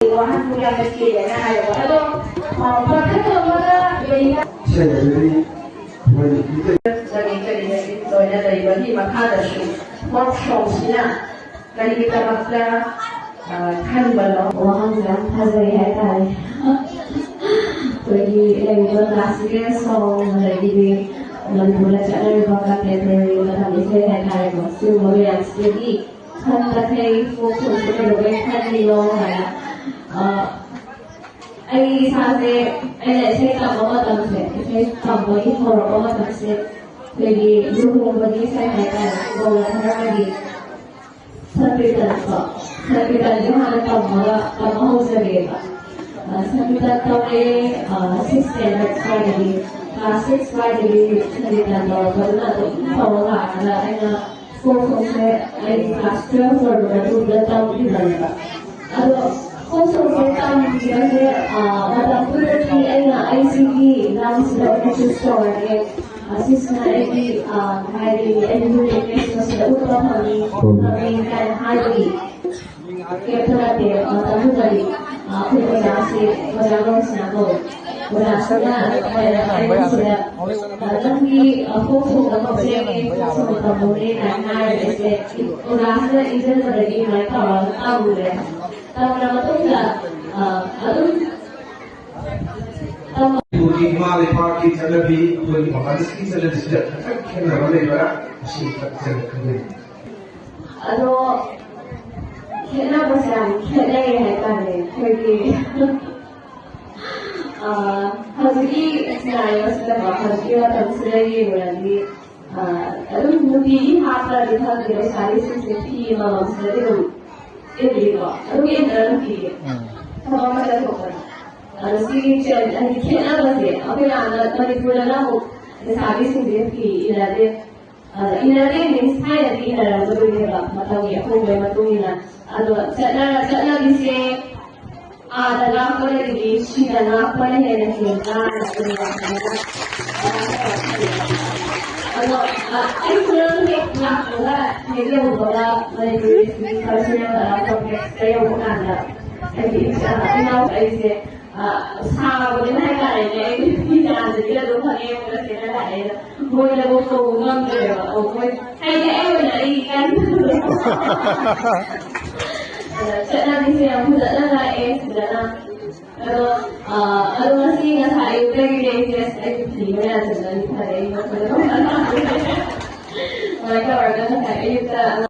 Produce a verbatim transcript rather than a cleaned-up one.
ꯋꯥꯍꯟꯊꯣꯛ ꯌꯥꯝꯅ ꯆꯦꯜꯂꯦꯅ ꯍꯥꯏꯌꯦꯕ꯫ ꯑꯗꯣ, ꯑ, ꯄꯥꯈꯪ ꯑꯃꯒ ꯂꯩꯅ ꯏꯁꯩ ꯑꯗꯨꯗꯤ ꯑꯩꯈꯣꯏ ꯆꯠꯂꯤ ꯆꯠꯂꯤ ꯂꯣꯏꯅ ꯂꯩꯕꯒꯤ ꯃꯈꯥꯗꯁꯨ ꯐꯣꯛ ꯁꯣꯡꯁꯤꯅ ꯀꯔꯤꯒꯤꯗꯃꯛꯇ, ꯑ, ꯈꯟꯕꯅꯣ? ꯋꯥꯍꯪꯁꯦ ꯌꯥꯝ ꯐꯖꯩ ꯍꯥꯏꯇꯥꯔꯦ꯫ ꯑꯩꯈꯣꯏꯒꯤ ꯂꯩꯔꯤꯕ classical song, ꯑꯗꯒꯤꯗꯤ ꯃꯅꯤꯄꯨꯔꯗ ꯆꯠꯅꯔꯤꯕ contemporary ꯃꯇꯝ ꯏꯁꯩ ꯍꯥꯏꯇꯥꯔꯦꯀꯣ, ꯁꯤꯒꯨꯝꯕ ꯃꯌꯥꯝꯁꯤꯗꯒꯤ ꯈꯟꯕ ꯊꯩ ꯐꯣꯛ ꯁꯣꯡꯁꯦ ꯀꯩꯗꯧꯕꯩ ꯈꯜꯂꯤꯅꯣ ꯍꯥꯏꯅ꯫ ꯑ, ꯑꯩ ꯏꯁꯥꯁꯦ, ꯑꯩꯅ ꯏꯁꯩ ꯇꯝꯕ ꯃꯇꯝꯁꯦ, ꯏꯁꯩ ꯇꯝꯕꯒꯤ ꯍꯧꯔꯛꯄ ꯃꯇꯝꯁꯦ, ꯑꯩꯈꯣꯏꯒꯤ ꯂꯨꯍꯣꯡꯕꯒꯤ ꯏꯁꯩ ꯍꯥꯏꯇꯥꯔꯦ, ꯃꯧꯅ ꯈꯔ ꯑꯃꯗꯤ ꯁꯪꯀꯤꯔꯇꯟ ꯀꯣ, ꯁꯪꯀꯤꯔꯇꯟꯁꯦ ꯍꯥꯟꯅ ꯇꯝꯃꯒ, ꯇꯝꯕ ꯍꯧꯖꯔꯦꯕ꯫ ꯑ, ꯁꯪꯀꯤꯔꯇꯟ ꯇꯧꯔꯦ, ꯑ, six standard ꯁ꯭ꯋꯥꯏꯗꯒꯤ, class six ꯁ꯭ꯋꯥꯏꯗꯒꯤ ꯁꯪꯀꯤꯔꯇꯟ ꯇꯧꯔꯛꯄꯗꯨꯅ ꯑꯗꯨꯝ ꯇꯧꯔ ꯂꯥꯛꯑꯒ ꯑꯩꯅ ꯐꯣꯛ ꯁꯣꯡꯁꯦ ꯑꯩ class twelve ꯂꯣꯏꯔꯕ ꯃꯇꯨꯡꯗ ꯇꯝꯈꯤꯕꯅꯦꯕ꯫ ꯑꯗꯣ ꯐꯣꯛ ꯁꯣꯡꯁꯦ ꯇꯝꯈꯤꯕꯁꯦ, ꯑ, ꯃꯇꯝꯗꯨꯗꯗꯤ ꯑꯩꯅ ꯑꯩꯁꯤꯒꯤ ꯂꯝꯁꯤꯗ ꯑꯣꯏꯅ choose ꯇꯧꯔꯒꯦ, ꯑ, ꯁꯤꯁꯤꯅ ꯑꯩꯒꯤ, ꯑ, ꯍꯥꯏꯗꯤ ꯑꯩꯒꯤ uniqueness ꯃꯁꯤꯗ ꯎꯠꯄ ꯐꯪꯉꯤ, ꯐꯪꯉꯤ ꯀꯥꯏꯅ ꯍꯥꯏꯕꯒꯤ ꯀꯩꯝꯇ ꯅꯠꯇꯦ꯫ ꯃꯇꯝꯗꯨꯗꯗꯤ, ꯑ, ꯑꯩꯈꯣꯏ ꯑꯣꯖꯥꯁꯤ, ꯑꯣꯖꯥ ꯔꯣꯁꯅꯥ ꯀꯧꯋꯦ꯫ ꯑꯣꯖꯥꯁꯤꯅ ꯑꯩꯉꯣꯟꯁꯤꯗ, ꯑ, "ꯅꯪꯒꯤ, ꯑ, ꯐꯣꯛ ꯁꯣꯡꯗ ꯉꯥꯎꯖꯩ, ꯐꯣꯛ ꯁꯣꯡ ꯇꯝꯃꯨꯅꯦ" ꯀꯥꯏꯅ ꯍꯥꯏꯔꯒ ꯑꯩꯁꯦ ꯑꯣꯖꯥꯁꯤꯅ ꯏꯟꯖꯟꯕꯗꯒꯤ ꯑꯗꯨꯃꯥꯏꯅ ꯇꯧꯔꯒ ꯇꯝꯃꯨꯔꯦ꯫ ꯇꯝꯃꯨꯔ ꯃꯇꯨꯡꯗ, ꯑ, ꯑꯗꯨꯝ ꯇꯝ- ꯃꯅꯤꯄꯨꯔꯒꯤ ꯏꯃꯥ ꯂꯩꯕꯥꯛꯀꯤ ꯆꯠꯅꯕꯤ, ꯑꯩꯈꯣꯏꯒꯤ ꯃꯄꯥꯟꯒꯤ ꯆꯠꯅꯕꯤꯁꯤꯗ ꯈꯤꯇꯪ ꯈꯦꯠꯅꯕ ꯂꯩꯕ꯭ꯔꯥ? ꯃꯁꯤ ꯈꯤꯇꯪ ꯈꯪꯖꯅꯤꯡꯉꯤ꯫ ꯑꯗꯣ ꯈꯦꯠꯅꯕꯁꯦ ꯌꯥꯝ ꯈꯦꯠꯅꯩ ꯍꯥꯏꯇꯥꯔꯦ꯫ ꯑꯩꯈꯣꯏꯒꯤ, ꯑ, ꯍꯧꯖꯤꯛꯀꯤ scenario ꯁꯤꯗꯀꯣ, ꯍꯧꯖꯤꯛꯀꯤ ꯃꯇꯝꯁꯤꯗ ꯌꯦꯡꯉꯨꯔꯗꯤ, ꯑ, ꯑꯗꯨꯝ ꯅꯨꯄꯤꯒꯤ ꯍꯥꯞꯄ꯭ꯔꯗꯤ ꯈꯪꯗꯦ, ꯂꯩꯁꯥꯕꯤꯁꯤꯡꯁꯦ ꯐꯤ ꯑꯃꯃꯝꯁꯤꯗꯗꯤ ꯑꯗꯨꯝ ꯏꯜꯂꯤꯀꯣ, ꯑꯗꯨꯝ ꯏꯟꯗ꯭ꯔꯥ ꯅꯨꯄꯤꯒꯤ? ꯎꯝ꯫ ꯊꯕꯛ ꯑꯃ ꯆꯠꯊꯣꯛꯄꯗ꯫ ꯑꯗꯣ ꯁꯤꯒꯤ trend, ꯍꯥꯏꯗꯤ ꯈꯦꯠꯅꯕꯁꯦ, ꯑꯩꯈꯣꯏ ꯌꯥꯝꯅ ꯃꯅꯤꯄꯨꯔꯗꯅ ꯑꯃꯨꯛ ꯂꯩꯁꯥꯕꯤꯁꯤꯡꯁꯦ ꯐꯤ ꯏꯟꯅꯗꯦ꯫ ꯑꯗ ꯏꯟꯅꯗꯦ means ꯊꯥꯏꯅꯗꯤ ꯏꯟꯅꯔꯝꯒꯗꯣꯏꯅꯦꯕ, ꯃꯇꯝꯒꯤ ꯑꯍꯣꯡꯕꯒꯤ ꯃꯇꯨꯡ ꯏꯟꯅ꯫ ꯑꯗꯣ ꯆꯠꯅ-, ꯆꯠꯅꯕꯤꯁꯦ ꯑꯥꯗ ꯉꯥꯛꯄꯗꯒꯤꯗꯤ ꯁꯤꯗ ꯉꯥꯛꯄꯅ ꯍꯦꯟꯅ ꯍꯦꯟꯕ꯭ꯔꯥ ꯍꯥꯏꯕꯗꯨꯅꯦ꯫ ꯑꯗꯣ, ꯑ, ꯑꯩꯁꯨ ꯅꯪ ꯍꯦꯛ ꯂꯥꯛꯄꯒ ꯍꯦꯛ ꯌꯧꯕꯒ ꯃꯅꯤꯄꯨꯔꯤ cultural, ꯑ, complex ꯇ ꯌꯧꯕ ꯀꯥꯟꯗ ꯍꯥꯏꯗꯤ ꯏꯅꯥꯎ ꯑꯩꯁꯦ ꯁꯥꯕꯅꯤꯅ ꯍꯥꯏꯇꯥꯔꯦꯅꯦ, ꯑꯩꯗꯤ ꯐꯤ ꯆꯥꯟꯗꯕꯤꯗ ꯑꯗꯨꯝ ꯐꯅꯦꯛ ꯑꯃꯒ ꯁꯦꯠꯂ ꯂꯥꯛꯑꯦ꯫ ꯑꯗꯣ ꯃꯣꯏꯅꯐꯧ ꯇꯧꯕ ꯉꯝꯗ꯭ꯔꯦꯕ꯫ ꯑꯣ, ꯃꯣꯏ ꯍꯥꯏꯗꯤ ꯑꯩ ꯑꯣꯏꯅ ꯑꯩ ꯏꯀꯥꯏꯕꯗꯣ꯫ ꯑꯗ ꯆꯠꯅꯕꯤꯁꯦ ꯌꯥꯝ ꯐꯖꯅ ꯂꯥꯛꯑꯦ ꯁꯤꯗꯅ꯫ ꯑꯗꯣ ꯑꯗꯣ ꯉꯁꯤ ꯉꯁꯥꯏ ꯑꯌꯨꯛꯇꯒꯤꯗꯤ ꯑꯩꯁꯦ ꯑꯁ ꯑꯩꯒꯤ ꯐꯤ ꯑꯃ ꯌꯥꯟꯁꯤꯟꯕꯅꯤ ꯐꯔꯦ, ꯑꯩ ꯃꯊꯪꯗ ꯇꯧꯕ ꯂꯥꯛꯑꯒꯦ꯫ ꯑꯗꯨꯃꯥꯏꯅ ꯇꯧꯔꯒ ꯉꯁꯥꯏ ꯑꯌꯨꯛꯇ